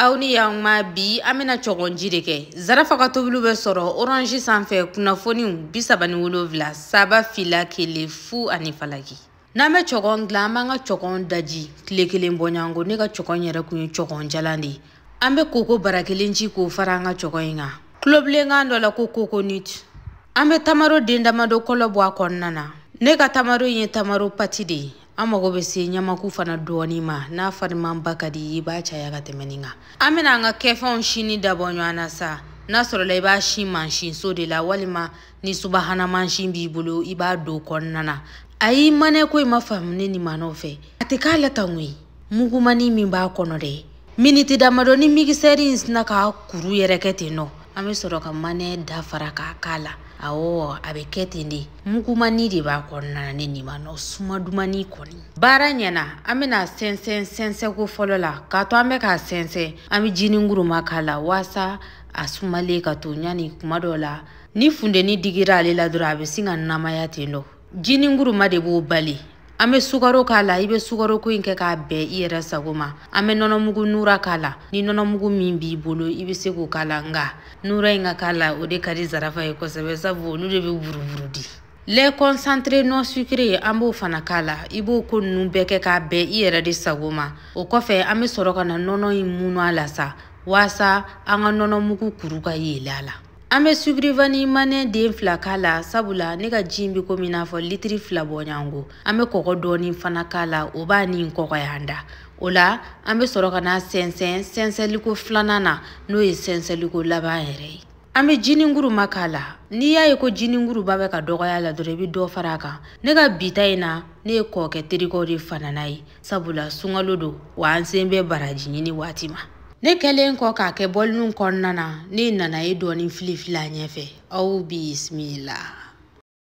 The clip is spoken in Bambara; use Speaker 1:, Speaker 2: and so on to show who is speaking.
Speaker 1: Aw ni yan bi an bɛna cɔgɔnji de kɛ. Zarafa ka tobiliw bɛ sɔrɔ Orange sanfɛ kunnafoniw 37 3 2 1 0 ani falaki. N'an bɛ cɔgɔn dilan, an b'an ka cɔgɔn daji tile kelen bɔɲɔgɔnko. Ne ka cɔgɔn yɛrɛ kun ye cɔgɔn jalan de ye. An bɛ koko bara kelen ci k'o fara an ka cɔgɔn in kan. Tulobilenkan dɔ la ko coconut. An bɛ tamaro den damadɔ kɔlɔ bɔ a kɔnɔna na. Ne ka tamaro in ye tamaro pati de ye. An mago bɛ se ɲamaku fana dɔɔni ma. N'a farimanba ka di i b'a caya ka tɛmɛ nin kan. An bɛna an ka kɛfɛnw sini dabɔ ɲɔgɔn na sa. N'a sɔrɔla i b'a si mansinso de la, walima ni subahana mansin b'i bolo i b'a don kɔnɔna na. Ayi, manɛ ko in ma faamu ne ni maanaw fɛ. A tɛ k'a la tan koyi. Mugumani min b'a kɔnɔ dɛ, miniti damadɔ ni migisɛri in sinna k'a kuru yɛrɛ kɛ ten nɔ, an bɛ sɔrɔ ka manɛ dafara k'a k'a la. Awɔ, a bɛ kɛ ten de. Mugumani de b'a kɔnɔna na ne ni ma nɔ, suma dumani kɔni. Baara ɲɛna, an bɛna sɛnsɛn sɛnsɛnko fɔlɔ la. K'a to an bɛ k'a sɛnsɛn, an bɛ jinin kuruma k'a la waasa a sumalen ka to. Ɲani kuma dɔw la ni funteni digira ale la dɔrɔn, a bɛ sin ka namaya ten nɔ. Jinin kuruma de b'o bali. An bɛ sukaro k'a la. I bɛ sukaro ko in kɛ k'a bɛn i yɛrɛ sago ma. An bɛ nɔnɔmugu nura k'a la. Ni nɔnɔmugu min b'i bolo, i bɛ se k'o k'a la, nka nura in ka k'a la, o de ka di Zarafa ye kosɛbɛ, sabu olu de bɛ buruburu di. Lait concentré non sucré, an b'o fana k'a la. I b'o ko ninnu bɛɛ kɛ k'a bɛn i yɛrɛ de sago ma. O kɔfɛ, an bɛ sɔrɔ ka na nɔnɔ in munu a la sa, waasa an ka nɔnɔmugu kuru ka yeelen a la. An bɛ sucre vanille manɛ den 2 k'a la, sabula ne ka ji in bɛ komi i n'a fɔ litiri 2 bɔɲɔgɔnko. An bɛ kɔgɔ dɔɔni fana k'a la, o b'a ni kɔgɔya da. O la an bɛ sɔrɔ ka na sɛnsɛn sɛnsɛnliko filanan na, n'o ye sɛnsɛnliko laban yɛrɛ ye. An bɛ jinin kuruma k'a la. N'i y'a ye ko jinin kuruba bɛ ka dɔgɔya la dɔrɔn, i bɛ dɔ fara a kan. Ne ka bi ta in na, ne ye kɔkɛ terikɛw de fana n'a ye, sabula sunkalo don wa an sen bɛ baraji ɲini waati ma. Ne kɛlen kɔ k'a kɛ bɔliniw kɔnɔna na, ne nana ye dɔɔni filifili a ɲɛfɛ. Aw bisimila.